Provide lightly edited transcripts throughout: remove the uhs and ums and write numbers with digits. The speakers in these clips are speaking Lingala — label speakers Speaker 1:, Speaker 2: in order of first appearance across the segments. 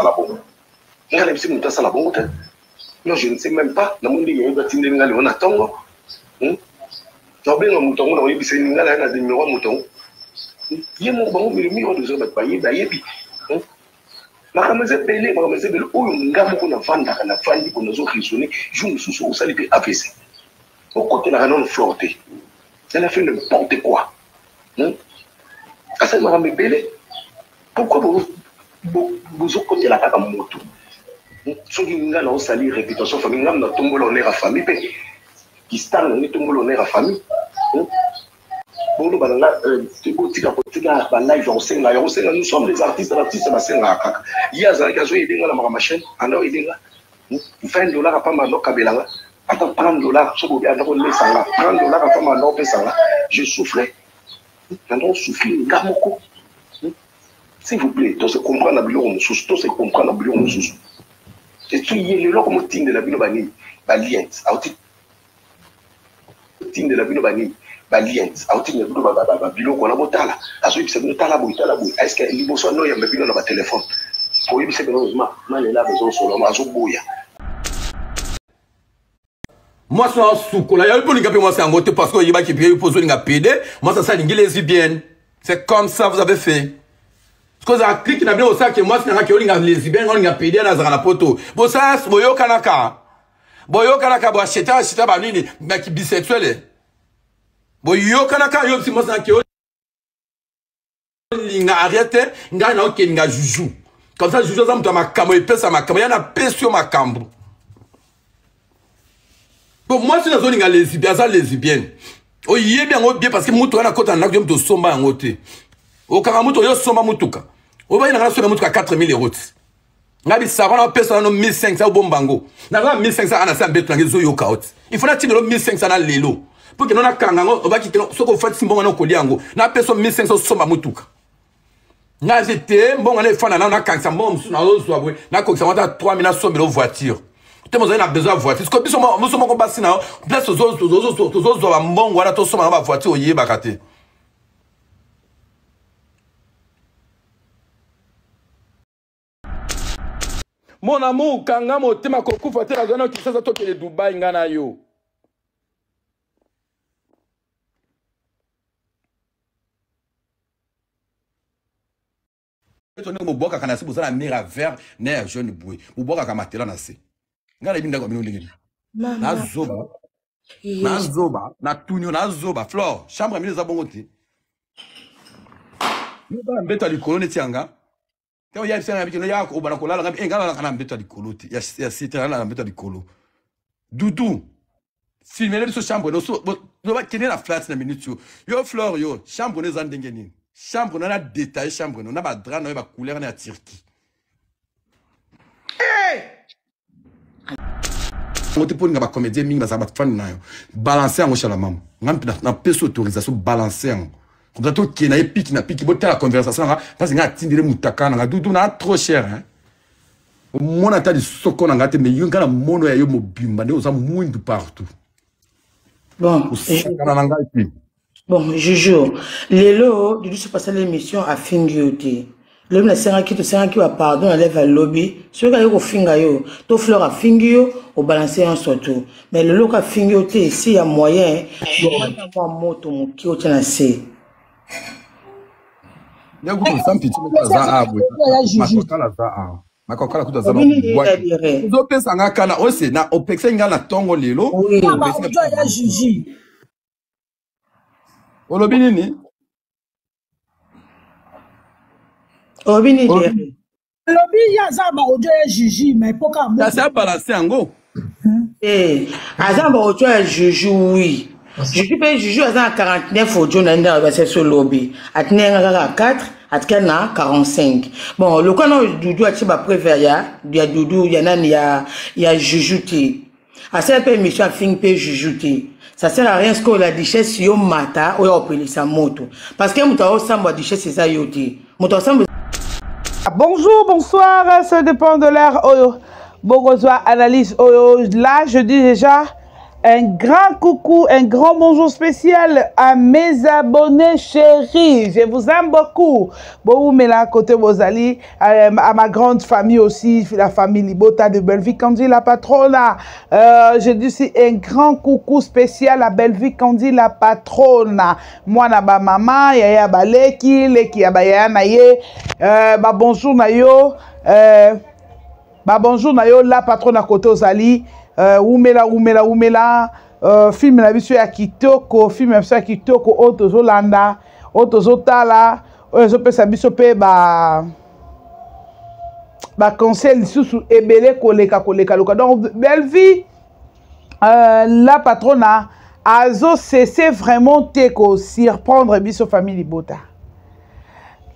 Speaker 1: bongo. Nga nayebisi moto asala bongo te. Non, je ne sais même pas. Namoni ndenge yebi atindeli nga lelo na ntongo. Hmm? Nakobenga moto yango, nakoyebisa ye nga na numero ya moto yango. Hmm? Ye moko bango milo miro deja bato bayebi bayebi. Hmm? Makambo eza ebele, makambo eza ebele oyo nga moko navandaka navandi bo nazo raisonner jour mosusu osali mpe AVC. Okotelaka nano flore te. Elle a fait n'importe quoi. Hmm? Asali makambo ebele. Pourquoi bozokotela kaka moto? Soki nga na osali réputation famille, nga na tombola honneur ya famille mpe kistar na ngai tombola honneur ya famille. Boloba na nga euh, botika kotika ba live ya kosenga ya kosenga. Nous sommes des artistes, artistes basengaka kaka. Ye azalaki azoyede nga na makambo ya chaîne, anda oyede nga 20 $ apamba anda okabela nga ata 30 $, soki obi anda kolesa nga 30 $ apamba anda opesa nga. Je souffrais, nanda osouffrir nga moko. S'il vous plaît, to se comprendre na biloko mosusu, to se comprendre na biloko mosusu. Etu ye lelo akomotindela bino banini baliens, auti tindela bino banini baliens, aotindela bino babiloko wana botala, azoyebisa bino tala boye, tala boye. Est-ce liboso anoyamba bino na batelefone koyebisa bino malela bezosolama azoboya.
Speaker 2: Mwasi wana asukola yo mpo olinga mpe mwasi yango te parce que oyebaki mpe mpo ozolinga pede mwasi asi alingi lesbienne. C'est comme ça vous avez fait parce que ozala clique na bino osalaki mwasi nanga ke olinga lesbienne, olinga pede na azalaka na poto. Bosala boyokanaka, boyokanaka, boacheta acheta banini baki bisexuel, boyokanaka. Yo bisi mwasi nanga ke olinga arrête ngai na okelinga juju comme ça. Juju aza moto ya makambo, epesa makambo ya napesi yo makambo. Bon, mwasi nazolinga lesbienne, aza lesbienne, oyebi yango bien parce que mutuka wana akota na ndako yo moto osomba yango te. Okanga mutu oyo osomba mutuka obayi nanga nasomba mutuka 4000 euros ti ngai bisako na opesa nano 1500 obomba yango naza 1500 ana se ya mbeto nanga ezoyoka oti. Il faut natindelo 1500 na lelo mpo keno nakanga yango. Obaki keno soki ofatisi mbongo na okolia yango, napesa 1500 osomba mutuka. Ngai azi te mbongo na efanda nano, nakangisa mbongo mosusu nazozwa boye, nakokisa yango ata 3000 nasombela voiture te. Mozali na besoin ya voiture siko biso moko basi na yo place tozozwa bambongo wana tosomba na bavoiture oyebaka te. Mon amour, kanga motema, kokufa te. Nazwa na Kinshasa, tokende Dubai nga na yo. Ndenge bobwakaka na se, boza na mire ya vert na ya jaune boye, bobwakaka matela na se. Ngai nayebi ndako ya bino ndenge nini. Nazoba, nazoba, natuni yo, nazoba. Flore, chambre ya bino eza bongo te? Yoza na mbeto ya likolo neti yanga ntango ya biso na bikino ya obana kolala ngai ngai nalalaka na mbeto ya likolo te ya site, nalala na mbeto ya likolo. Dudu, filmele biso chambre no. So kende na flat na minute yo. Yo Flore, yo chambre no eza ndenge nini? Chambre no na détaillé, chambre no na badra na yo, bacouleur na ya Turquie yango te. Mpo olinga bacomédien mingi bazala bafani na yo, balance yango. Shala mama, ngai mpe napesi autorisation, balance yango comme ça tokende ye piki na piki. Botala conversation nanga mpasi ngai atindeli mutaka nanga dudu na trop cher hein. Omona ata lisoko na ngai te, mais yo ngai na mono ya yo mobimba nde oza mwindu partout.
Speaker 3: Bon,
Speaker 2: osakana na ngai te.
Speaker 3: Bon, Juju, lelo Dudu soki asali émission afingi yo te. Lobi nasengaki, tosengaki ba pardon na leve lobi. Soki aye kofinga yo to Fleur afingi yo, obalance nyonso tout. Mais lelo ka afingi yo te, esi ya moyen mwa moto moke otya na se.
Speaker 2: Nde kutu sans pitié moko aza a boye makokala aza a makokala kutu aza ozopesa nga kana ose na opekisaki nga na ntongo lelo. Olobi nini?
Speaker 3: Olobi nini?
Speaker 4: Alobi ye aza ba audio ya Juju, mais po kaka
Speaker 2: kasi abalance yango.
Speaker 3: Eh, aza ba audio ya Juju, oui. Juju mpe Juju aza na 49 audio na ye nde alobasi so lobi atindi yanga kaka 4, atikali na 45. Bon, lokola na Dudu atie bapreuve ya Dudu ya nani ya Juju te, asala mpe émission afingi mpe Juju te, ça sert à rien. Sikoyo la duchesse, yo mata oyo akopelisa moto parce que moto aosambwa duchesse eza yo te, moto asambwa.
Speaker 5: Bonjour, bonsoir, ça dépend de l'heure oyo. Bokozwa analyse oyo. Là, je dis déjà, Un grand coucou, un grand bonjour spécial à mes abonnés chéris. Je vous aime beaucoup. Boumela côté Bozali, euh, à ma grande famille aussi, la famille Libota de Bellevue Candy, la patronne. Euh, je dis aussi un grand coucou spécial à Bellevue Candy, la patronne. Moi, na ba maman, yaya ba leki, leki ya ba yaya na ye. Euh, ba bonjour na yo. Euh, Ba bonjour na yo la patronne à côté ozali euh, wumela wumela wumela euh, film na biso ya kitoko film na biso ya kitoko oyo tozolanda oyo tozotala oyo ezopesa biso mpe ba baconseil lisusu ebele koleka koleka loka donc belle vie euh, la patrona azo cesse vraiment te ko surprendre biso famille libota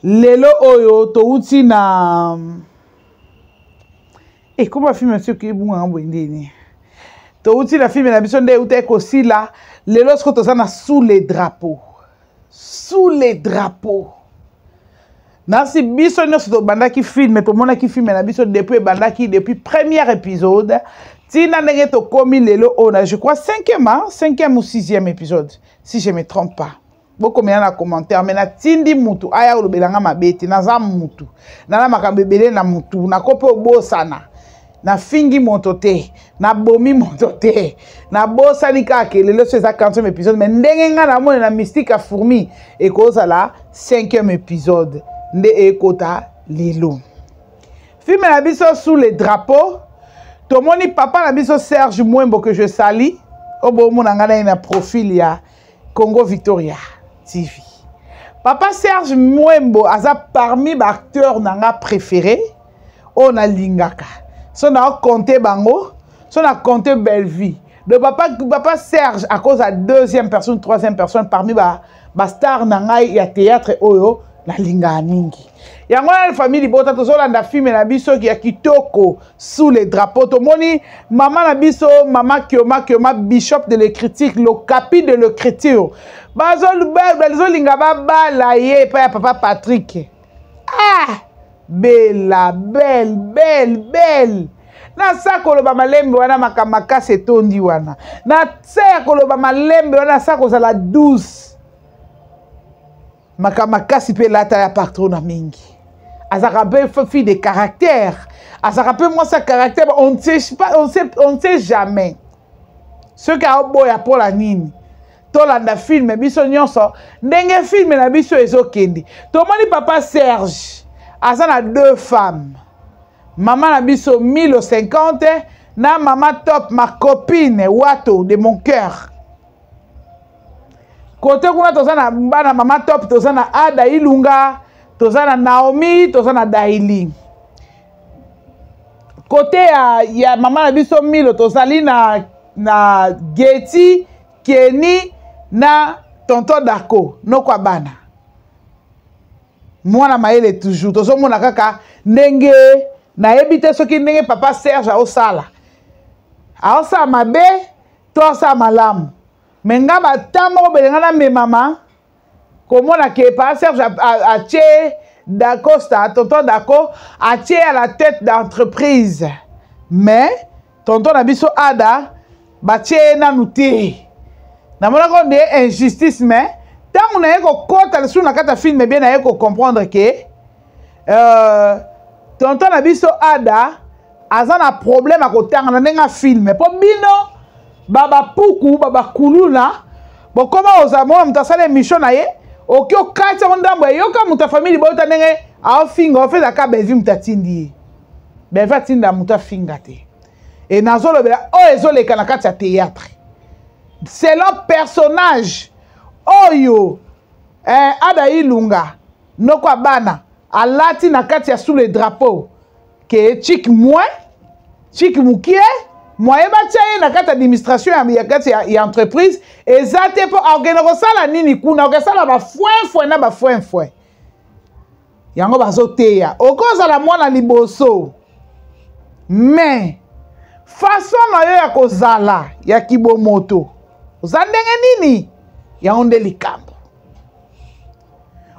Speaker 5: lelo oyo touti na ekoma eh, filme soki ebungaka boye ndeni touti na filme na biso nde eutaki kosila lelo siko toza na sous les drapeaux sous les drapeaux nasi biso nyonso tobandaki filme tomonaki filme na biso depuis ebandaki depuis premier épisode ntina ndenge tokomi lelo oyo na je crois cinquième hein? cinquième ou sixième épisode si je me trompe pas bokomela na commentaire me natindi mutu aya kolobela nga mabe te naza mutu nana makambo ebele na mutu nako mpe obosana nafingi moto te nabomi moto te nabosani kaka ke lelo so eza 40e épisode me ndenge ngai namoni na mystique ya fourmi ekozala 5e épisode nde ekota lelo filme na biso sous le drapeau tomoni papa na biso serge mwembo que je sali oyo bomona ngai na ye na profil ya Congo Victoria TV. Papa Serge Mwembo aza parmi ba acteurs na nga préféré oyo nalingaka. So na compter bango, so na compter Bellevue. Donc papa, papa Serge à cause à deuxième personne, troisième personne parmi ba, ba star na ngai ya théâtre oyo nalingaka mingi. Yango wana famille libota tozolanda film na biso ya kitoko sous les drapeaux tomoni mama na biso mama kioma kioma bishop de l'écriture lokapi de l'écriture bazolinga babala ye epai ya papa patrick ah bela belle belle belle nasa koloba malembe wana makambo makasi etondi wana na se ya koloba malembe wana sa kozala douce makambo makasi mpe elata ya patrona mingi azalaka mpe fille de caractère azalaka mpe mwasi ya caractère on ne sait pas on sait, on ne sait jamais soki aoboya mpo na nini tolanda filme biso nyonso ndenge filme na biso ezokende tomoni papa serge aza na deux femmes mama na biso milo 50 na mama top ma copine wato de mon cœur kote kuna toza na bana mama top toza na ada ilunga toza na naomi toza na daili kote ya, ya mama na biso milo tozali na, na geti keni na tonton dako noko ya bana mwana mayele toujours tozomona kaka ndenge nayebi te soki ndenge papa serge aosala aosala mabe to asala malamu me nga bata moko bele nga namemama komona ke pa serge atie dacosta tonton daco atie à la tête d'entreprise mais tonton na biso ada batie ye nanu te namonaka nde injustice mais ntango naye kokɔta lisusu na kati ya filme bien naye kocomprendre ke euh, tonton na biso ada aza na problème ya kotanga na ndenge ya filme mpo bino babapuku babakuluna bokoma kozala mona moto asala émission na ye oki okati yango ndambo eyoka moto ya famille libota ndenge aofinga ofezaka belvi moto atindi ye belvi atinda moto afinga te e nazolobela oyo ezoleka na kati ya théâtre selon personnage oyo eh, ada ilunga noko ya bana alati na kati ya sous le drapeau ke chik moins chik mokie moye batya ye na kati administration ya kati ya, ya entreprise eza te mpo akokende kosala nini kuna okesala bafwefwe na bafwefwe yango bazoteya okozala mwana liboso mais façon na yo ya kozala ya kibomoto oza ndenge nini yango nde likambo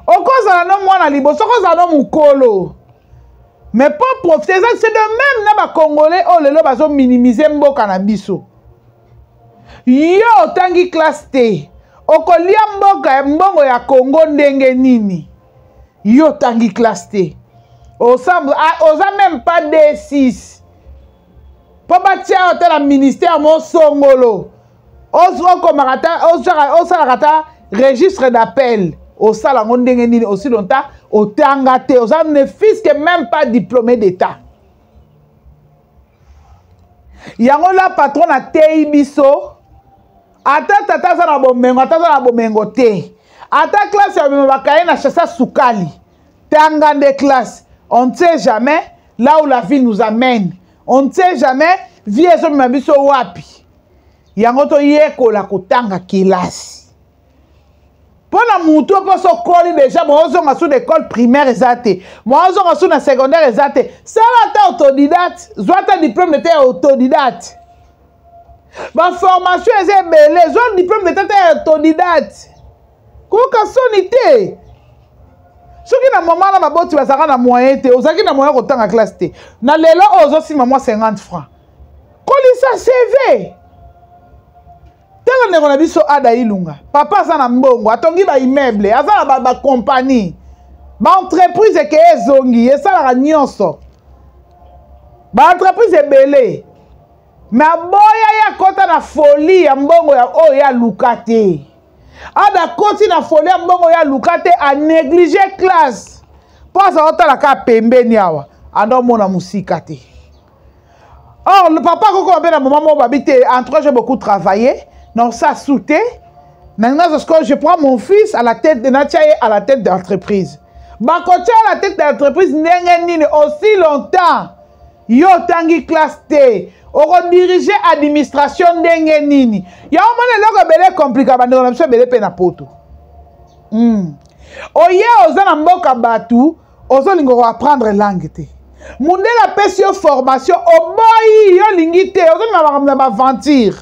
Speaker 5: okozala no mwana liboso okozala no mokolo mais mpo profite eza c'est de même na bacongolais oyo lelo bazominimize mboka na biso Yo otangi classe te, okolia mboka mbongo ya Congo ndenge nini? Yo otangi classe te, oza meme pas D6 mpo batia yo ata na ministère mosongolo, okomaka ata osalaka ata registre d'appel, osala yango ndenge nini aussi longtemps otanga te, oza ne fils que même pas diplômé d'état. Yango la patronne ateyi biso, ata tata aza na bomengo, ata aza na bomengo te, ata classe ya bomengo bakaye na chassa sukali, tanga nde classe. On ne sait jamais là où la vie nous amène, on ne sait jamais vie ezomema biso wapi. Yango toyekola kotanga kelasi mpo na mutu mpo so okoli deja bozonga su na école primaire eza te, bozonga su na secondaire eza te. Sala ata autodidacte, zwa ata diplôme d'etat ya autodidacte. Baformation eza ebele, zwa diplôme d'etat ya autodidacte, koyoka soni te. Soki na mama na baboti bazalaka na moyen te, ozalaki na moyen kotanga classe te, na lelo oyo ozosimba mwa 50 francs, kolisa CV. Tala ndeko na biso Ada Ilunga, papa aza na mbongo, atongi ba immeuble, aza na ba compagnie, ba entreprise eke ezongi, esalaka nyonso, ba entreprise ebele. Me aboya ye akota na folie ya mbongo ya oyo ye aluka te. Ada akoti na folie ya mbongo ye aluka te, a néglige classe mpo aza otala kaka pembeni awa, anda omona mosika te. Or, le papa koko mpe na moment moko babi te, en tout cas j'ai beaucoup travaillé, non ça souté. Maintenant parce que je prends mon fils à la tête de natia ye à la tête d'entreprise. Bakotia à la tête d'entreprise ndenge nini aussi longtemps yo otangi classe te, okodirige administration ndenge nini? Yango mona eloko ebele komplika bandeko na biso ebele mpe na poto. Oye oza na mboka batu, ozolinga koapprendre langue te, mundele apesi yo formation oboyi, yo olingi te, ozomema makambo na baaventure.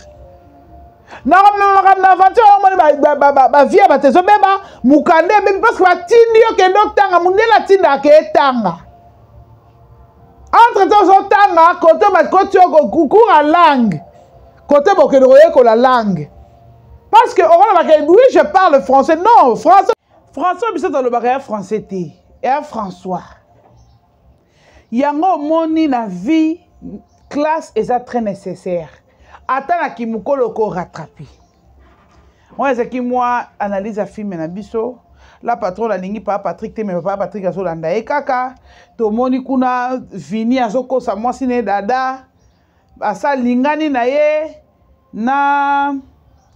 Speaker 5: Nakomema makambo na aventure oyo omoni bavie ya bato ezobeba, mokanda ebebi parce que batindi yo kende otanga. Mundele atindaka etanga, entre temps ozotanga kote bakoti yo cours ya langue, kote bokende koyekola langue parce que okolobaka oui je parle français. Non, français français biso tolobaka ya français te, ya François. Yango omoni na vie classe eza très nécessaire, ata na kimokolo ko rattraper. Moi ezalaki mwa analyse ya film na biso. La patronne alingi papa Patrick te, mais papa Patrick azolanda ye kaka. Tomoni kuna Vini azokosa mwasi na ye dada, asalingani na ye na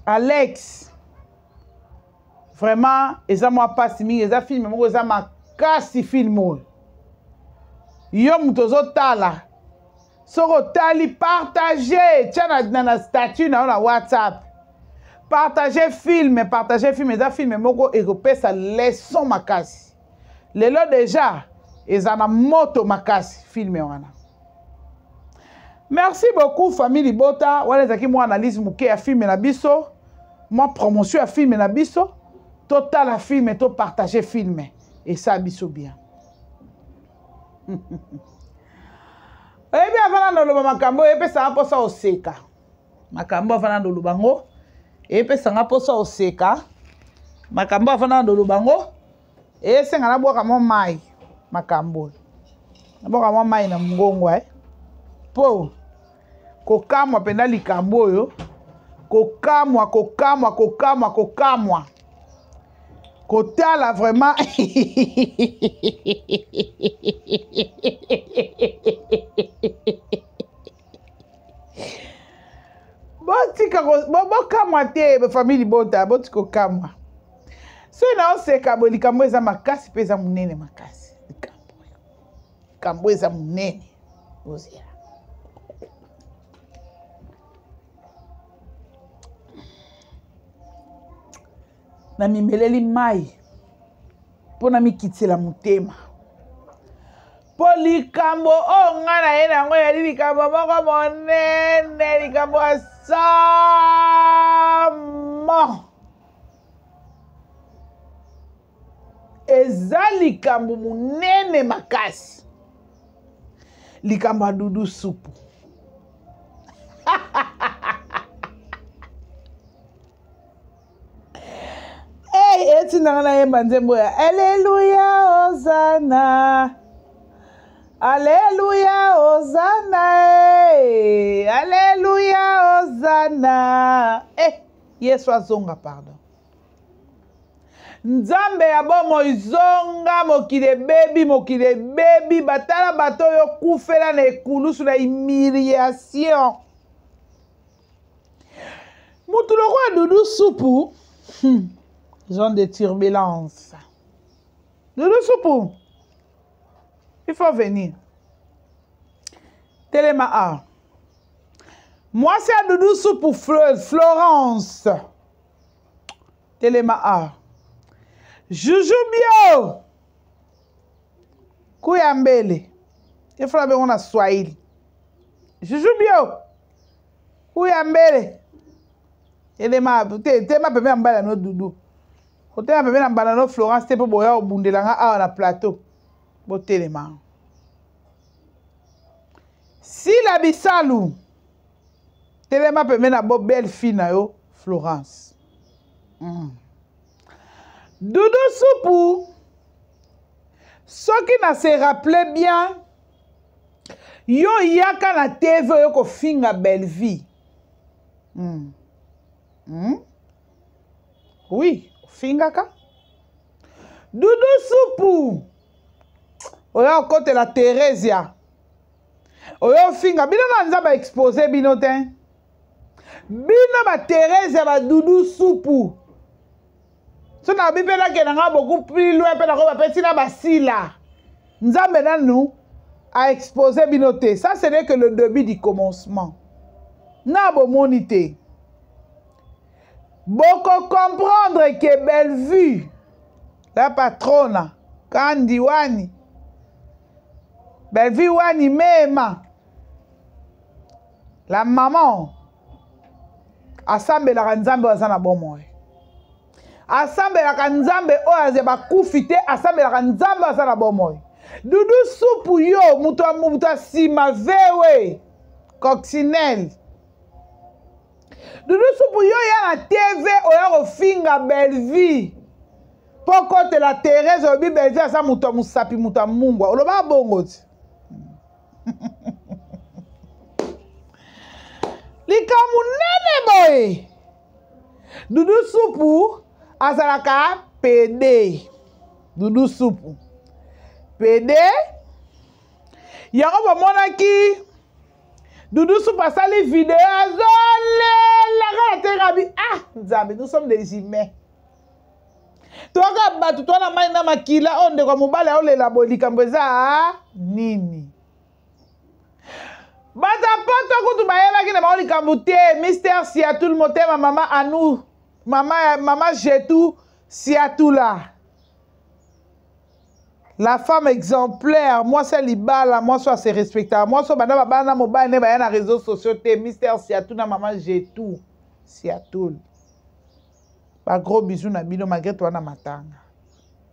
Speaker 5: Alex. Vraiment eza mwa pasi mingi, eza film moko eza makasi film oyo. Yo moto ozotala, soki otali partage, tia na statut na yo na WhatsApp, partage film, partage film. Eza film moko ekopesa leçon makasi. Lelo deja eza na moto makasi film wana. Merci beaucoup famille Libota, wana ezalaki mwa analyse moke ya film na biso, mwa promotion ya film na biso. Totala film, to partager film, esa biso bien. Oyebi avana ndoloba makambo oyo epesaka mposa oseka. Makambo avana ndoloba ngo epesanga mposa oseka. Makambo avana ndoloba ngo esenga nabwaka mwa mai. Makambo oyo nabwaka mwa mai na mongongo, Po kokamwa mpenza likambo oyo, kokamwa, kokamwa, kokamwa, kokamwa kotala vraiment. Botika bokamwa te, famille Libota, botika kokamwa. Soki naoseka boye, likambo eza makasi mpe eza monene makasi. Likambo eza monene, ozela. Namimeleli mai mpo namikitela motema, mpo likambo oyo ngai na ye na yango eyali likambo moko monene, likambo ya samo, eza likambo monene makasi, likambo ya Dudu Supu. Ezotinda nga nayemba nzembo ya Alleluia Hosanna. Alleluia Hosanna eh. Alleluia Hosanna. Eh, Yesu azonga pardon. Nzambe ya bomoi zonga mokili ebebi mokili ebebi batala bato oyo okufela na ekulusu na humiliation motu lokola dudu supu zone de turbulence dudu supu il faut venir telema a mwasi ya dudu supu florence telema a juju bio kuya mbele efula bengo na swahili juju bio kuya mbele telema te telema pembe ya mbala no dudu kotelema pembe na mbala no florence te mpo boya obundela nga awa na plateau botelema sila bisalu telema pembe na bo belle fille na yo florence Dudu supu soki na se rappeler bien yo yaka na tv oyo kofinga bellevie Oui, ofingaka dudu supu oyo okotela Theresia oyo ofinga bino na nzambe expose bino te bino ba Theresia ba dudu supu so na bi mpe nakende nga beaucoup plus loin mpe nakoyeba mpe ntina basila nzambe nanu a expose bino te. Ça ce n'est que le début du commencement. Na bomoni te boko comprendre que Bellevue la patrona kandi wani Bellevue wani mema la maman asambelaka nzambe oyo aza na bomoi asambelaka nzambe oyo aza bakufi te asambelaka nzambe oyo aza na bomoi dudu supu yo moto ya moto ya nsima vewe coccinelle dudu supu yo ya na tv oya kofinga bellevue mpo kotela therese olobi bellevue aza moto ya mosapi moto ya mungwa olobaka bongo ti likambo nene boye dudu supu azalaka pede dudu supu pede yango bomonaki dudu supu asali video azolela kaka te rabi ah nzambe nous sommes des humains toyaka bato toa na mai na makila oyo ndeko ya mobali aolela boye likambo eza nini bato ya poto kutu bayebaki na bango likambo te mister siatul motema mama anu mama, mama jetu siatula la femme exemplaire mwasi ya libala mwasi oyo ase respectaka mwasi oyo banda babala na mobali nde baya na réseau sociaux te mister siatul na mama jetu siatul ba gros bisous na bino malgré toi na matanga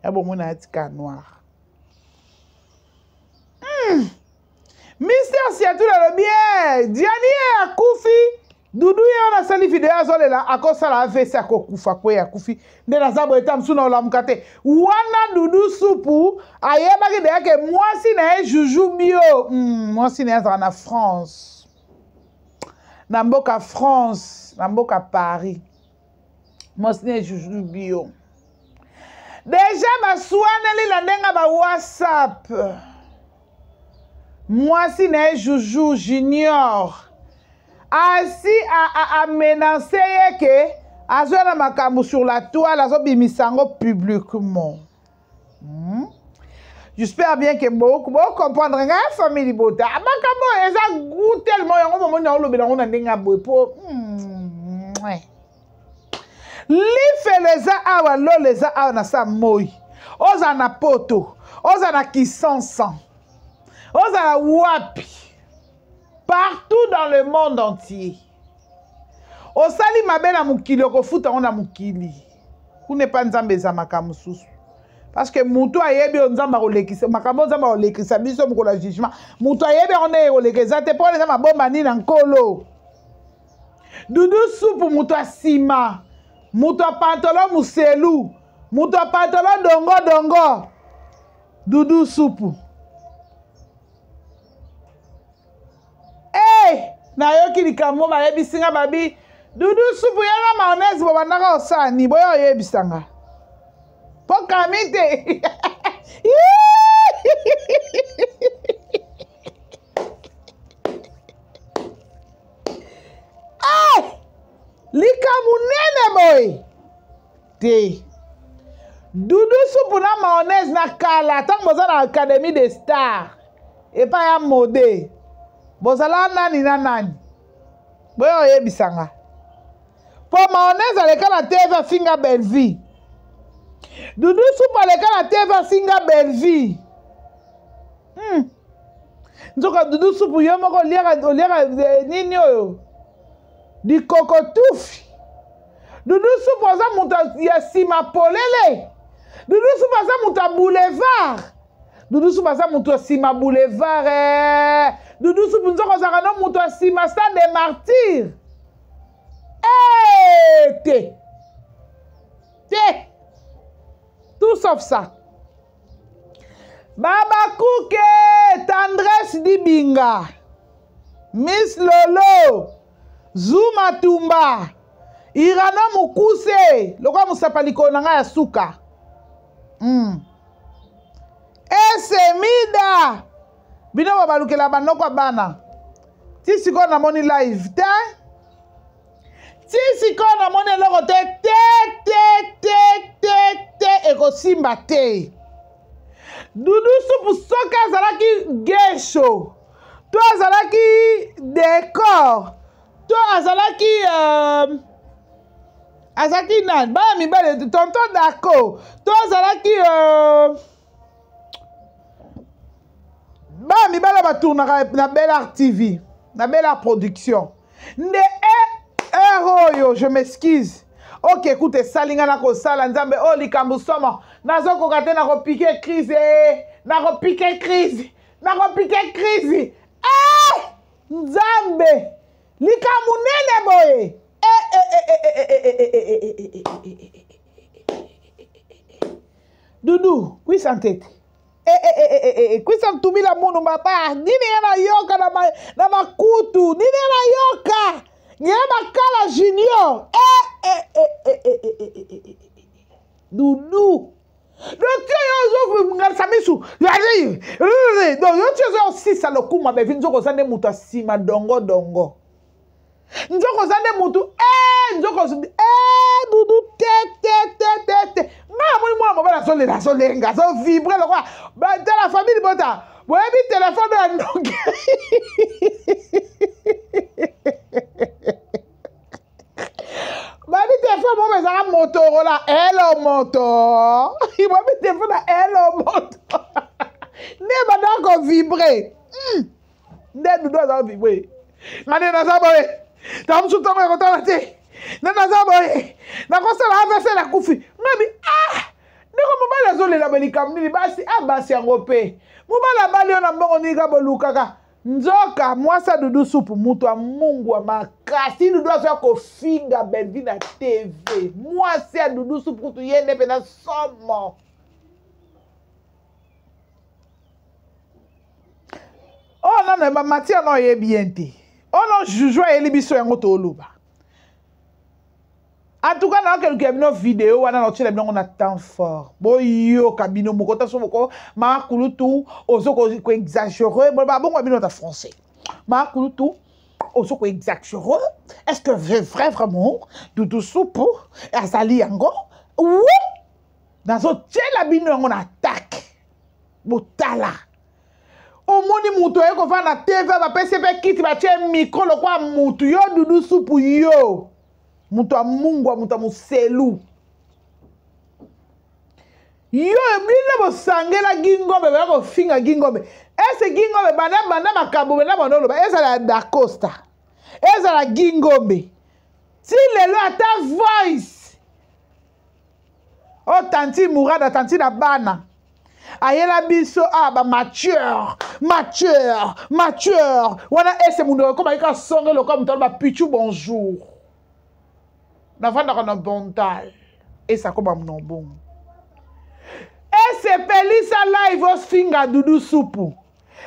Speaker 5: ya bomoi na atika noir Mister Siatul alobi eh, Diani ye akufi dudu ye wana asali video azolela akosala avc akokufa kwe akufi nde naza boye ta mosusu na olamuka te wana dudu supu ayebaki deya ke mwasi na ye juju bio mwasi na ye azala na france na mboka france na mboka paris mwasi na ye juju bio deja baswaneli na ndenge ba whatsapp mwasi na ye juju junior asi amenance ye ke azwa na makambo sur la toile azobimisa yango publiquement J'espère bien que beaucoup bo comprendre nga famille libota. Makambo eza goût tellement yango momoni na olobela yango na ndenge ya boye po lifelo eza awa lola eza awa na sa moi ozala na poto ozala na kisansan ozala wapi partout dans le monde entier osali mabe na mokili okofuta yango na mokili kuna epa nzambe eza makambo mosusu parce que motu ayebi oyo nzambe akolekisa makambo oyo nzambe akolekisa biso mokolo ya jugement motu ayebi yango ndenge ekoleka eza te mpo wana eza mabomba nini na nkolo dudu supu moto ya nsima moto ya pantolo moselu Moto ya patalo dongo dongo. Dudu supu. Hey, eh, nayoki likambo bayebisi nga babi dudu supu ye na mayonnaise bobandaka kosala nini boya oyebisa nga mpo kami te hey! likambo nene boye te dudu supu na mayonnaise na kala ntango boza na académie de star epai ya mode bozala nani na nani boya oyebisa nga mpo mayonnaise aleka na tv afinga bellevie dudu supu aleka na tv afinga bellevie hmm. nzoka dudu supu yo moko oliaka oliaka eh, nini oyo dikokotufi dudu supu aza moto ya nsima polele dudu supu aza moto ya boulevard dudu supu aza moto ya nsima boulevard eh. dudu supu nzoka ozalaka no moto ya nsima stade de martyr eh, te te tout sauf ça babakuke tendresse dibinga miss lolo zuma tumba irano mokuse lokola mosapa likolo na ngai ya suka mm. esemida bino babalukela banoko ya bana ti sikoyo namoni live te ti sikoyo namoni eloko te te te te te te ekosimba te dudu supu soki azalaki gesho to azalaki decor to azalaki euh, azalaki nani bana mibale tonton daco to azalaki euh, bana mibale batournaka na bel art tv na bel art production nde heure oyo je m'excuse ok écoute esali ngai nakosala nzambe oyo oh, likambo somo nazokoka te nakopike crise eh, nakopike crise nakopike crise eh! nzambe likambo nene boye dudu kwisa ntete kwisa ntubila munu baba nini nga nayoka na makutu nini nga nayoka ngira makala junior dudu donc ti oyo ozongalisa misu donc yo ti ozo osisa lokumu abevi nzoko oza nde moto ya nsima dongo dongo nzoko oza nde motu eh, nzoko eh, dudu te te te te te ngai namoni mwana mobali azolela azolenga azovibre lokola tala famille libota boyebi telefone ya noki babi telefone moko ezalaka motorola elo moto babi telefone ya elo moto nde bandaka kovibre hmm. nde dudu aza vibre nga nde naza boye ntango mosusu ntango ya kotala te nde naza boye nakosala avc nakufi ngabi ah ndeko mobali azolela ba likambo nini basi a ah, basi yango mpe mobali abali yo na mbongo nini ka bolukaka nzoka mwasi ya dudu supu moto ya mungwa makasi dudu azoya kofinga belvi na tv mwasi ya dudu supu kutu ye nde mpena somo oyo oh, nano bamatière na oyebi ye te oyo oh, no juju ayeli biso yango toloba en tout cas naokelukela bino video wana naotiela bino yango na temps fort boyoka bino moko ta so moko makulutu ozo koexagere babongo bino ta français makulutu ozo koexagere est ce que vrai vraiment dudu supu azali yango oui nazotiela bino yango na attaque botala omoni moto aye kofanda na tv bapesi mpe kiti batie mikro lokola motu yo dudu supu yo moto ya mungwa moto ya moselu yo bino bosangela gingombe baya kofinga gingombe ese gingombe banda banda makambo benda banda oloba ezala ya dacosta ezala gingombe ti lelo ata voice o oh, tanti murada tanti na bana ayela biso a ah, ba mature mature mature wana ese mundu ekoma ika songe lokola moto aloba pichu bonjour navandaka na bontal ese akoma monoko bongo. Esepelisa live ofinga Dudu Supu.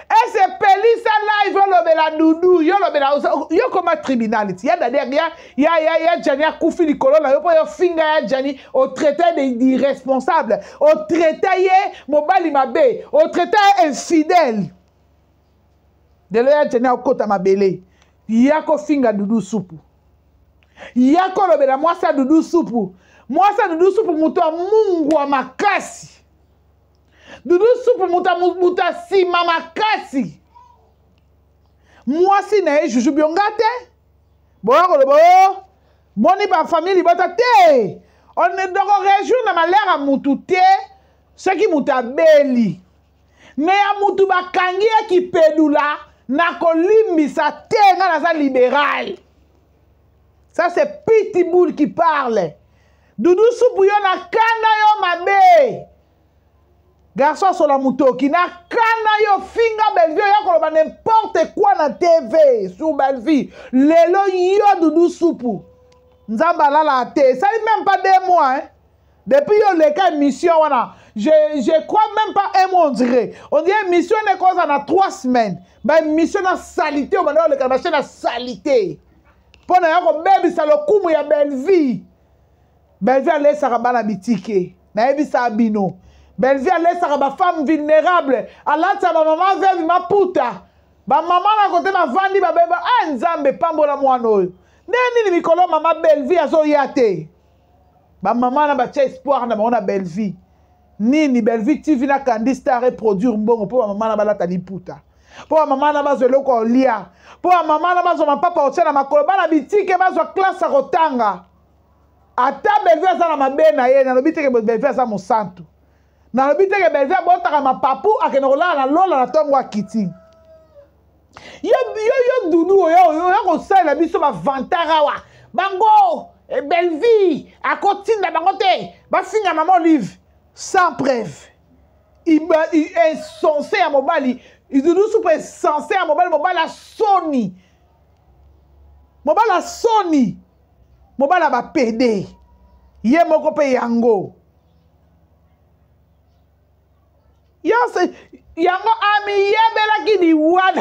Speaker 5: Esepelisa live olobela Dudu, yo lobela yo koma tribunal ti. Ya dadi ya ya ya ya Gianni akufi likolo na yo po yo finga ya Gianni o traiter de d'irresponsable, o traiter ye mobali mabe, o traiter ye infidèle. Lelo ya Gianni akota mabele. Ya kofinga Dudu Supu. Ya kolobela mwasi ya Dudu Supu. Mwasi ya Dudu Supu moto ya mungwa makasi. Dudu Supu moto ya nsima makasi. Mwasi na ye Juju Bionga te. Boya koloba o oh, boni ba famille libota te. On ne donc réjouir na malheur ya mutu te soki mutu abeli. Me ya mutu bakangi ye kipedula na kolimbisa te nga naza liberal. Ça c'est Pitbull qui parle. Dudu Supu yo na kanda yo mabe. Garçon asola mutoki na kanda yo finga Bellevue ya koloba n'importe quoi na TV sur Bellevue. Lelo yo Dudu Supu. Nzambe alala te. Esali même pas deux mois hein. Depuis yo leka émission wana, je crois même pas un mois on dirait. On dirait émission ne koza na 3 semaines. Ba émission na salité obanda oleka na chaîne na salité. Pona ya kobebisa lokumu ya Bellevue. Bellevue alesaka bana bitike. Nayebisa bino. Bellevue alesaka ba femme vulnérable, alatisa ba mama veuve maputa. Ba mama na kote bavandi babeba, ah Nzambe pambola mwana oyo. Ndenge nini mikolo mama Bellevue azoya te? Ba mama na batia espoir na bango na Bellevue. Nini Bellevue TV na Candy Star e produire mbongo po ba mama na balata liputa. Po ba mama na bazwa eloko ya kolia. Po ba mama na bazwa mapapa kotia na makolo, bana bitike bazwa classe ya kotanga. Ata Bellevue aza na mabe na ye, nalobi te ke Bellevue aza mosantu. Nalobi te ke Bellevue abotaka mapapu akende kolala na lola na tongo akiti. Yo yo yo Dudu oyo oyo kosalela biso ba vantard awa. Bango eh, Bellevue akotinda bango te bafinga mama Olive sans preuve. Insensé ya mobali, Dudu supu insensé ya mobali, mobali asoni. Mobali asoni. Mobali ya ba PD. Ye moko pe yango. Yonse yango amiyebelaki liwa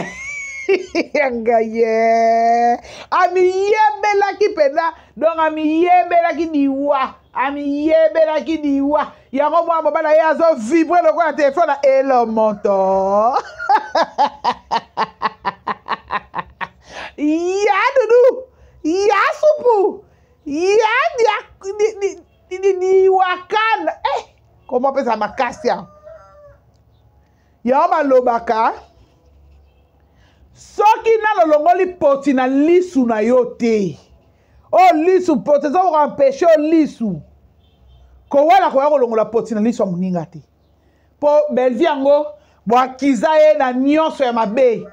Speaker 5: ya ngai ye amiyebelaki mpenza donc amiyebelaki liwa amiyebelaki liwa yango mwana mobali ye azo vibre lokola telefone na elo moto ya dudu ya supu ya diwakana eh koma pesa makasi ya yango balobaka soki nano olongoli poti na lisu na yo te oyo oh, lisu poti eza koempeshe yo lisu kowela koya kolongola poti na lisu ya moninga te mpo Bellevue yango boakiza ye na nyonso ya mabe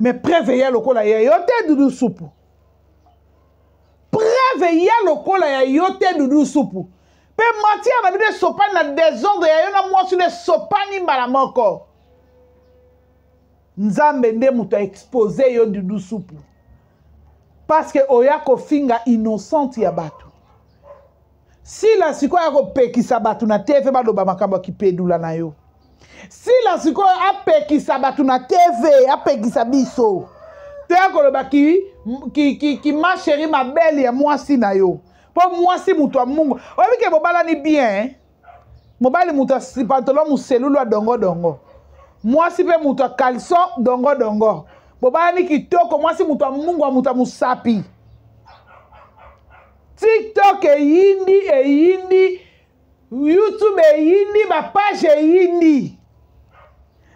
Speaker 5: mais preuve ya lokola ye yo te Dudu Supu preuve ya lokola ya yo te Dudu Supu mpe matière na bino esopani na desordre ya yo na mwasi no esopani mbala moko. Nzambe nde moto aexpose yo Dudu Supu parce que oya kofinga innocente ya bato. Sila sikoyo akopekisa bato na TV baloba makambo ya kipedula na yo. Sila sikoyo apekisa bato na TV, apekisa biso te akoloba ki, ki, ki, ki ma chérie ma belle ya mwasi na yo mpo mwasi moto ya mungu oyebi ke bobalani bien eh? Mobali moto ya pantalon moselulu ya dongodongo, mwasi mpe moto ya caleçon dongodongo, bobalani kitoko, mwasi moto ya mungu ya moto ya mosapi. TikTok eyindi eyindi, YouTube eyindi, ba page eyindi.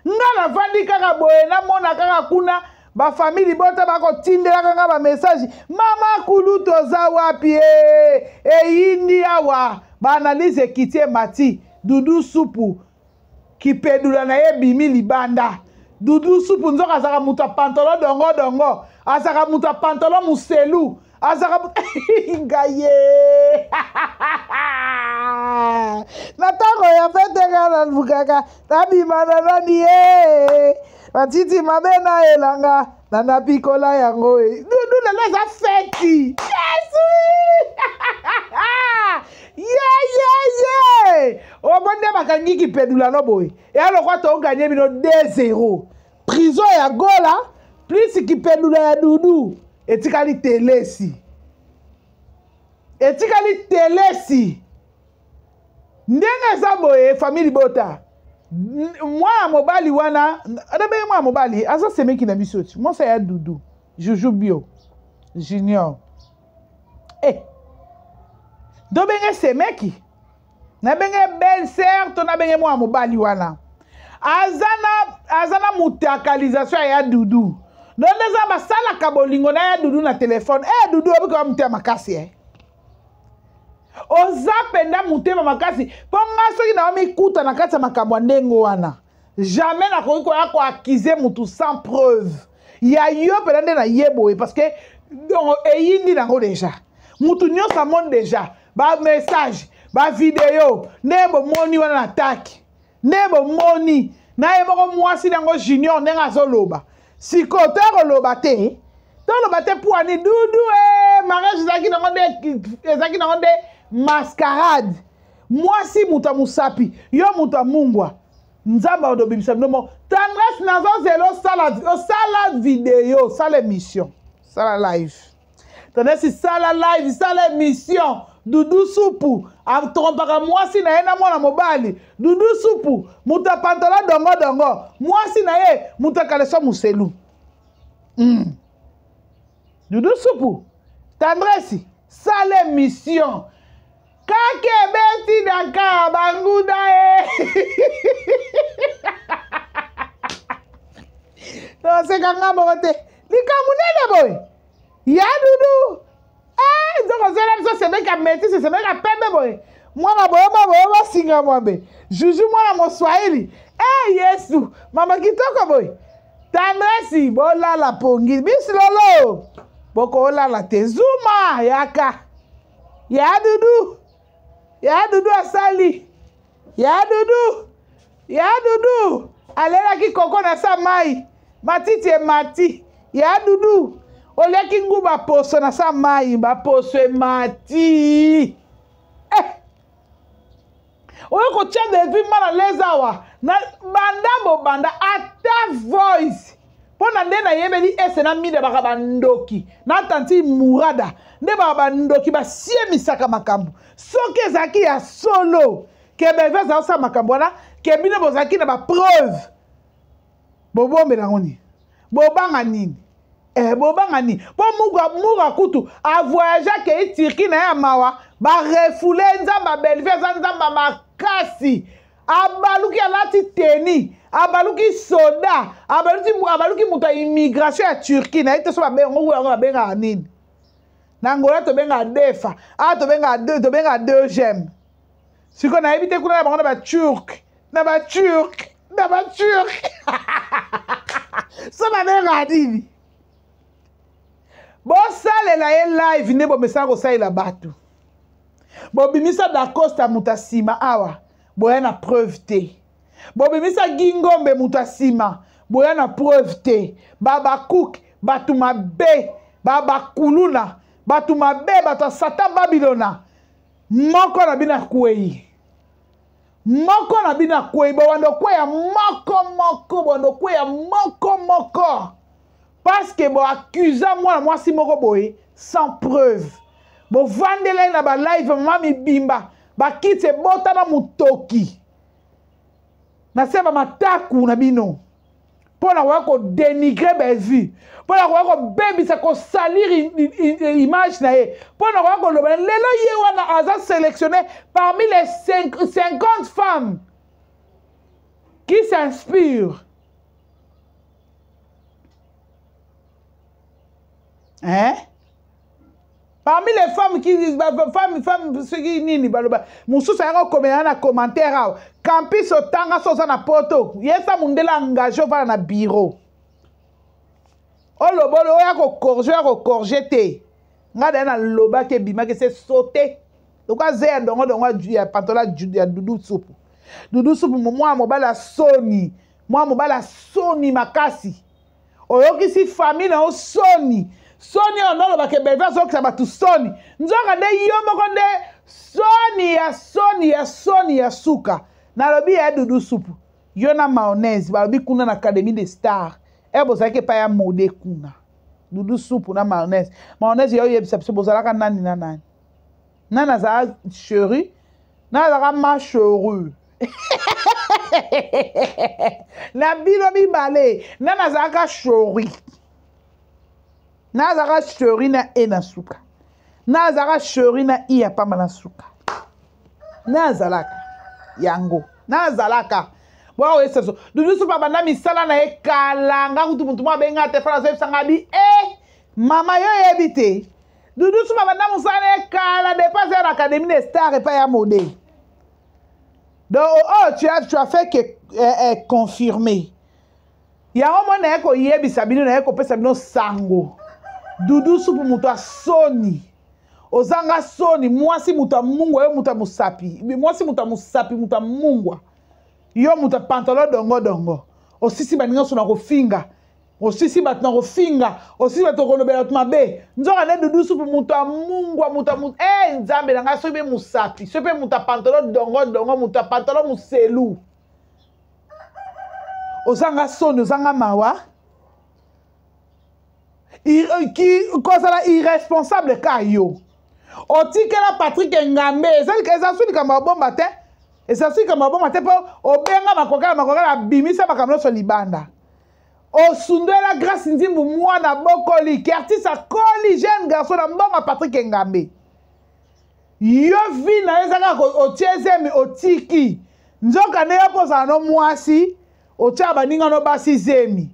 Speaker 5: Nga navandi kaka boye namona kaka kuna ba famille libota bakotindelaka nga ba message, mama kulutu oza wapi e eyindi awa, ba analyse ekiti emati, Dudu Supu kipedula na ye ebimi libanda. Dudu Supu nzoka azalaka moto ya pantalon dongo dongo, azalaka moto ya pantalon muselu, azalaka ngai ye na ntango ya fete nga nalukaka nabima na nani ye matiti mabe na elanga. Nanapikola yango e. Dudu lelo eza feti. Yesu! Ye ye ye! Omoni nde bakangi kipedula no boye. Eya lokwa toganye bino 2-0. Prison ya Gola plus kipedula ya Dudu etikali telesi. Etikali telesi. Ndenge eza boye famille libota. Mwana mobali wana nabenge mwana mobali aza semeki na biso ti mwasi ya Dudu Juju Bio Junior. Eh. Ndobenge semeki. Nabenge belle sœur to nabenge mwana mobali wana. Aza na aza na mutakalisation ya Dudu. Donc eza basalaka bolingo na ya Dudu na telefone. Eh Dudu obika mutema makasi eh. Oza mpenza motema makasi mpo nga soki na mikuta na kati ya makambo ya ndenge wana jamais nakoki koya koakize mutu sans preuve ya yo mpenza nde na ye boye parce que donc eyindi nango deja mutu nyonso amoni deja bamessage bavideo nde bomoni wana na taki nde bomoni na ye moko mwasi nango junior ndenge azoloba sikoyo toya koloba te toloba te puani dudu e mariage ezalaki nango nde ezalaki nango nde mascarade mwasi moto ya mosapi yo moto ya mungwa nzambe akobimisa bino moko tendresse nazozela osala osala video osala émission sala live tendresse sala live sala émission dudu supu atrompaka mwasi na ye na mwana mobali dudu supu moto ya pantola dongodongo mwasi na ye moto ya kaleso moselu Dudu supu tendresse sala émission kaka ebeti Dakar banguda ye naseka nga moko te likambo nene boye ya dudu eh, nzoko ozela biso semeki ya metisi semeki ya pembe boye mwana boyeba boyeba singa mwambe juju mwana moswahili e eh, yesu mama kitoko boye tendresi bolala pongi bisi lolo bokolala te zuma yaka ya dudu ya dudu asali ya dudu ya dudu alelaki koko na sa mai matiti emati ya dudu oliaki nguba poso na sa mai baposo emati eh! oyo kotia devi mal à l'aise awa na banda bobanda ata voice mpo na nde nayebeli ese na mida baka bandoki na tanti murada nde baka bandoki basiemisaka makambo soki ezalaki ya solo ke beve azala kosala makambo wana ke bino bozalaki na bapreuve bobombela yango nini bobanga nini eh, bobanga nini mpo mura, mura kutu avoyage akei turki na ye ya mawa barefule nzambe ya bellevue aza nzambe ya makasi abaluki alati teni abaluki soda abaluki, abaluki moto ya immigration ya turquie naye te so babengo yango babengaka nini na angola tobengaka defa awa tobengaka tobengaka deuxième sikoyo nayebi te kuna na bango na baturk na baturk na baturk so babengaka nini bosalela ye live nde bomesana kosalela bato bobimisa dacosta moto ya nsima awa boya na preuve te bobimisa gingombe moto ya nsima boya na preuve te babakuke bato mabe babakuluna bato mabe bato ya satan babilona moko na bino akwei moko na bino akwei bobanda okweya moko moko bobanda okweya moko moko parce que boaccusa mwana mwasi moko boye sans preuve bovandela ye na balive mama mibimba bakiti ebota na motoki na se bamataku na bino mpo na koya kodenigre bellevue mpo na koya kobebisa kosalir image na ye mpo na koya koloba lelo ye wana aza sélectionné parmi les 50 femmes qui s'inspirent hein parmi les femmes qui femmes femmes soki nini baloba mosusu ayaka kokomela na commentaire awa campus otanga so oza na poto yesa mundele engage ovanda na bureau oloba oya kokorge oya kokorge te ngai daye nalobaki ebimaki se saute lokola ze ya dongodongo ya pantola ya dudu supu dudu supu mwana mobali ya soni mwana mobali ya soni makasi. Oyokisi famille na yo soni. Soni oyo nolobaka Bellevue azokisa bato soni. Nzoka nde yo moko nde soni ya soni ya soni ya suka. Nalobi ya Doudou Supu. Yo na mayonnaise balobi kuna na Académie des Stars. Eh bozalaki epai ya mode kuna. Doudou Supu na mayonnaise. Mayonnaise yo oyebisa biso bozalaka nani na nani? Nani azalaka chérie? Nani azalaka ma chérie? Na bino mibale nani azalaka chérie? Nani azalaka chérie na e na suka? Nani azalaka chérie na i ya pamba na suka? Nani azalaka yango? Nani azalaka? Boya koyebisa biso Doudou Supu abanda misala na ye kala. Nga kutu motu moko abenga telefone azoyebisa nga bi e mama yo oyebi te Doudou Supu abanda mosala na ye kala depuis aza na Académie des Stars epai ya mode. Donc oh, oh, tu as fait que confirmer. Yango moi naye koyebisa bino, naye kopesa bino sango. Doudou Supu moto ya soni. Ozanga soni, mwasi moto ya mungwa, yo moto ya mosapi. Mwasi moto ya mosapi, moto ya mungwa. Yo moto ya pantalon dongo dongo. Osisi baninga nyonso na kofinga. Osisi bato na kofinga, osisi bato kolobela bato mabe. Nzoka nde Doudou Supu moto ya mungwa, moto ya Nzambe na ngai, soki mpe mosapi, soki mpe moto ya pantalon dongo dongo, moto ya pantalon moselu. Ozanga soni, ozanga mawa. Kozala irresponsable ka yo. Otikela Patrick Ngambe, eza su likambo ya bomba te. Eza su likambo ya bomba te mpo obenga makokala, makokala abimisa makambo nyonso libanda. Osundwela Grâce Nzimbu mwana bokoli, ki artiste akoli jeune garçon na mbongo ya Patrick Ngambe. Yo vie na yo eza kaka otie zemi otiki. Nzoka nde yo mpo ozala no mwasi, otia baninga no basi zemi.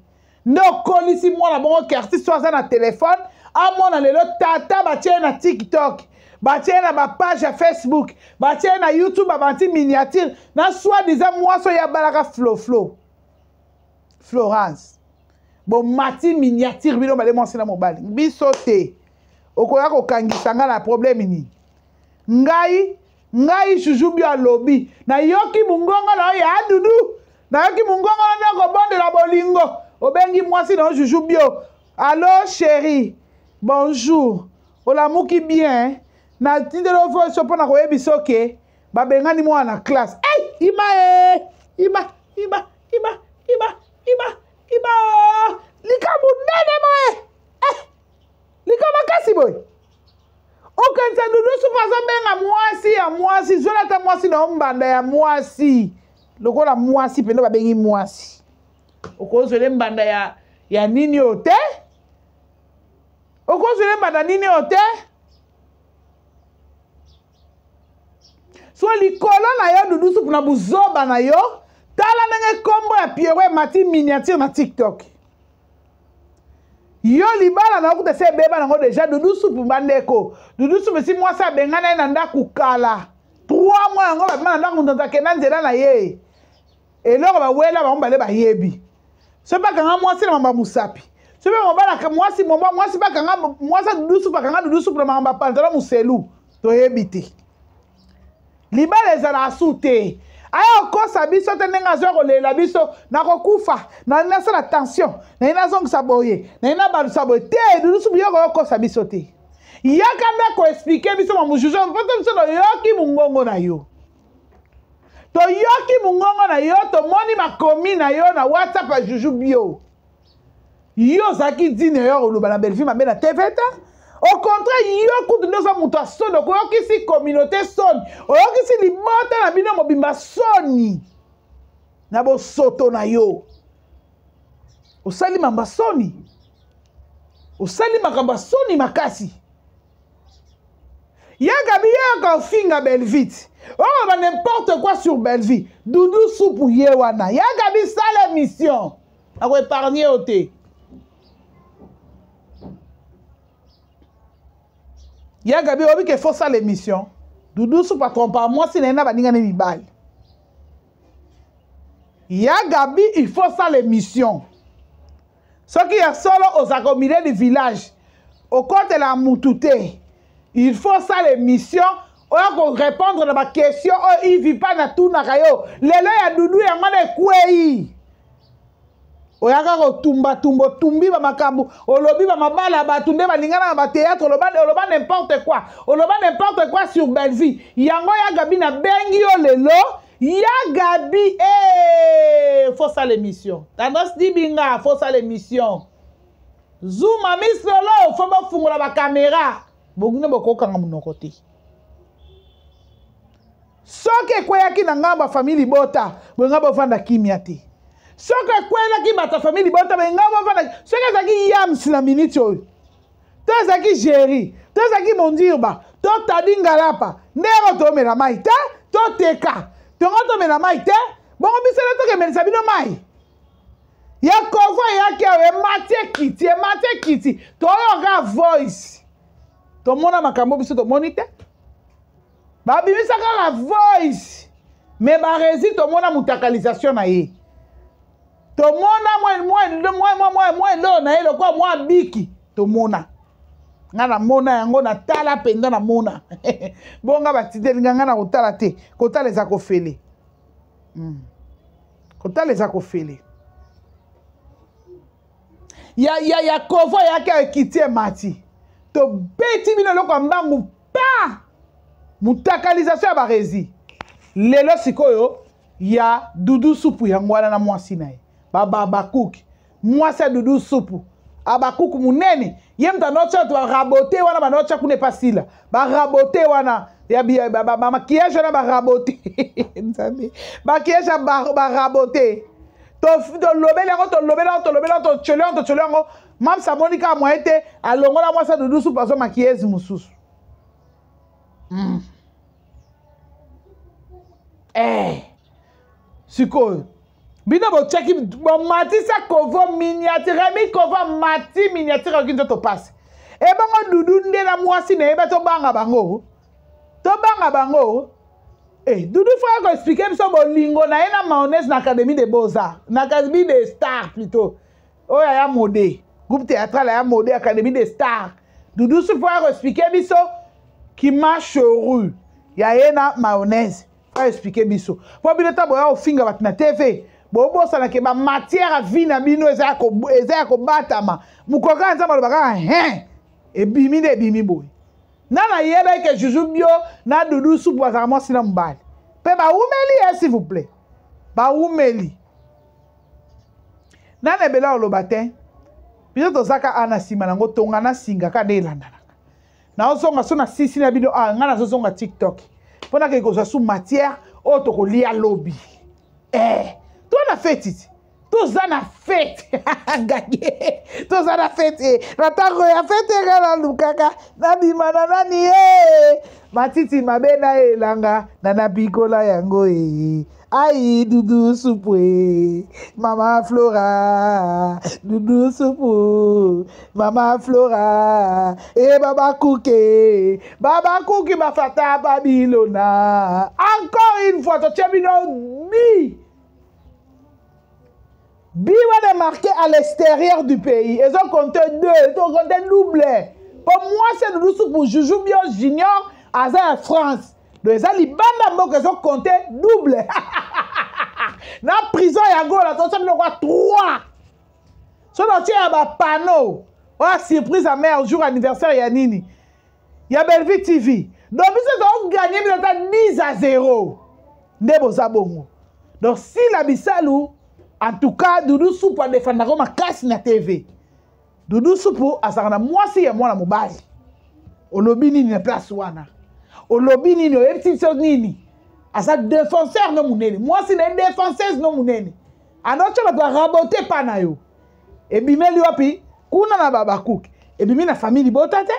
Speaker 5: Nde okolisi mwana bongo ki artiste oyo aza na telefone, amona lelo tata batie ye na TikTok, batie ye na ba page ya Facebook, batie ye na YouTube, abanti miniature na soi-disant mwasi oyo abalaka Flo Flo. Florence. Bomati miniature bino bale mwasi na mobali. Biso te. Okoya kokangisa nga na problème nini? Ngai, ngai Juju Bio alobi, nayoki mungongo na yo ya Dudu. Nayoki mungongo na yo kobondela bolingo. Obengi mwasi na yo Juju Bio. Allo chérie. Bonjour. Olamuki bien. Na tindelo voice mpo na koyebisa oke babengani mwana na classe. Hey, ima e, ima, ima, ima, ima, ima, ima. Likambo nene boye. Likambo makasi boye. Okanisa Doudou Supu azobenga mwasi ya mwasi, zwela ata mwasi na yo mbanda ya mwasi. Lokola mwasi pende babengi mwasi. Okozwele mbanda ya nini oyo te? Okozwele mbanda nini oyo te? So likolo na yo Doudou Supu na buzoba na yo, tala ndenge kombo ya Pierrot emati miniature na TikTok. Yo libala na okuta se ebeba nango deja Doudou Supu bandeko. Doudou Supu si mwasi abengana ye na ndako kala. 3 mois yango babima na ndako moto akenda nzela na ye. Eloko bawela bango bale bayebi. Soki bakanga mwasi na mamba musapi. Soki mobala mwasi momba mwasi bakanga mwasi Doudou Supu bakanga Doudou Supu na mamba pantalon muselu. Toyebi te. Libala ezala su te. Aya okosa biso te ndenge azwa kolela biso nakokufa na nasala tension na ye nazongisa boye na ye nabalusa boye te. Doudou Supu yo koyokosa biso te. Yaka nde koexplike biso ma mojuju mpo te biso toyoki mongongo na yo. Toyoki mongongo na yo, tomoni makomi na yo na WhatsApp ya Juju Bio. Yo ozalaki digne yo koloba na Bellevue mabe na TV te. Au contraire, yo kutu nde oza moto ya soni, okoyokisi communauté soni, oyokisi libota na bino mobimba soni na bosoto na yo. Osali mamba soni. Osali makambo ya soni makasi. Ya Gabi, ya kofinga Bellevue. Oh, ba n'importe quoi sur Bellevue. Doudou Supu ye wana. Ya Gabi sale émission. Ako épargner yo te. Ya Gabi obi ke faut sale émission. Doudou Supu atrompa mwasi na ye na baninga ne mibali. Ya Gabi, il faut sale émission. Soki ya solo ozalaka au milieu du village, okotela mutu te. Il faut sale émission. Oya ko répondre na ba question oyo Yves pa na tunaka yo. Lelo ya Doudou yango na ekwei. Oyaka kotumbatumba, otumbi bamakambo, olobi bamabala ya bato nde balingana na bateatre, oloba, oloba n'importe quoi, oloba n'importe quoi sur Bellevue. Yango ya Gabi nabengi yo lelo. Ya Gabi, hey, eh, faut sala émission. Tendance Dibinga, faut sala émission. Zuma Miss Lolo, faut bafungola bakamera. Bogino bokokanga monoko te. Soki ekweyaki na ngambo ya famille libota, boyenga bovanda kimia te. Soki ekweyelaki bato ya famille libota, boyenga bovanda. Soki ezalaki Yams na minute oyo, to ezalaki Jerry, to ezalaki Mondirba, to Tadi Ngalapa, nde yango tomela mai te, toteka tongo tomela mai te, bongo biso nde tokemelisa bino mai ya kovo eyaki awa, emati ekiti, emati ekiti, toyoka voice, tomona makambo biso tomoni te. Babimisa kaka voice, me baresi tomona mutakalisation na ye, tomona mwa eloo na ye lokola mwa biki, tomona nga namona yango, natala mpenza namona. Bonga batindeli nga, nga na kotala te, kotala eza kofele. Kotala eza kofele. Ya, ya, ya kovo eyaki ekiti emati, tobeti bino eloko ya mbangu pa mutakalisation ya barezi. Lelo sikoyo ya Dudu Supu yango wana na mwasi na ye bababakuki, mwasi ya Dudu Supu abakuku munene, ye moto anotya bato barabote wana, banotya kuna epa sila barabote wana ya bamaquillage wana barabote, nzambe, maquillage ya barabote. Tolobeli yango, tolobeli yango, tolobeli yango, totyoli yango, totyoli yango. Mamsa amoni kaka moye te, alongola mwasi ya Dudu Supu, azwa maquilleuse mosusu. Eh. Sikoyo bino botiaki, bomatisa kovo miniature, Remi kovo mati miniature oki nzoto pasi. Ebongo Dudu nde na mwasi na ye ba tobanga bango, tobanga bango. Eh, Dudu fo ya koexplike biso bolingo na ye na mayonnaise na Académie de Beaux-Arts, na Académie de Star plutôt, oyo aya mode groupe théâtral aya mode Académie de Star. Dudu su fo ya koexplike biso kimachoru ya ye na mayonnaise, fo explike biso, mpo bino ta boya kofinga bato na TV, bobosana ke bamatière ya vie na bino eza ya kobatama. Mokoka ya Nzambe alobaka hein, ebimi nde ebimi boye. Nga nayebaki ke Juju Bio na Dudu Supu bazalaka mwasi na mobali mpe bawumeli ye, s'il vous plaît, bawumeli nani ebele oloba te. Biso tozaka a na nsima nango tonga na singa kaka nde elandanaka. Naozonga so na sisi na bino a ngai nazozonga TikTok mpo nakei kozwa su matière oyo tokolia lobi. Eh, to na feti ti toza na fete ngage, toza na fete na ntango ya fete, nga nalukaka nabima na nani ye matiti mabe na elanga na nabikola yango e ai Dudu Supu e mama Flora, Dudu Supu mama Flora e babakuke babakuki bafata babilona. Encore une fois totie bino bi bi wana marqué à l'extérieur du pays, ils ont compté deux, ils ont compté double. Po mwasi ya Dudu Supu Juju Bio Junior aza ya France, donc eza libanda mboka, ils ont compté double. Na prison ya Gola totia biloko ya 3 so totia ya bapano oyo surprise ya mare jour anniversaire ya nini ya Bellevue TV. Donc biso toganye bino ata 10-0 nde boza bongo. Donc Sila Bisalu, en tout cas Dudu Supu adefendako makasi na TV. Dudu Supu azalaka na mwasi ya mwana mobali. Olobi nini na place wana? Olobi nini? Oyebisi biso nini? Aza défenseur no monene, mwasi na ye défenseuse no monene, anotya bato barabote pa na yo. Ebimeli wapi kuna na babakuki? Ebimi na famille libota te,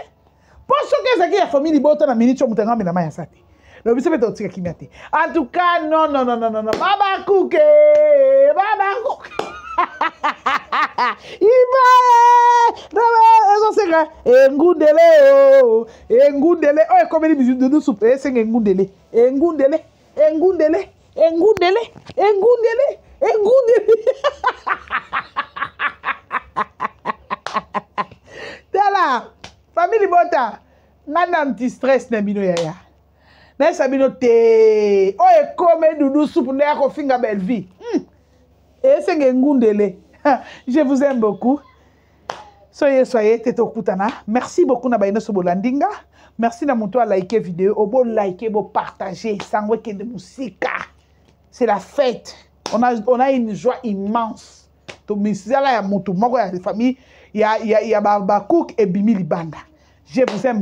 Speaker 5: mpo soki ezalaki ya famille libota na miniti oyo moto yango amela mai aza te. Donc biso mpe totika kimia te. En tout cas, non, non, non, non, non, non, babakuke, babakuke ibae ezosenga engundele o engundele oyo ekomeli bidudu supu esenga engundele, engundele, engundele, engundele, engundele, engundele. Tala famille libota, nga na anti stress na bino yaya, nayesa bino te oyo ekome Dudu Supu nde ya kofinga Bellevue. Esenga engundele. Je vous aime beaucoup. Soyez, soyez, te tokutana. Merci beaucoup na baye nyonso bolandi nga. Merci na moto alike video, obo like, bo partager, sango ekende mosika. C'est la fête. On a une joie immense. To misala ya moto moko ya famille ya ya ya ba, ba cook ebimi libanda. Je vous aime.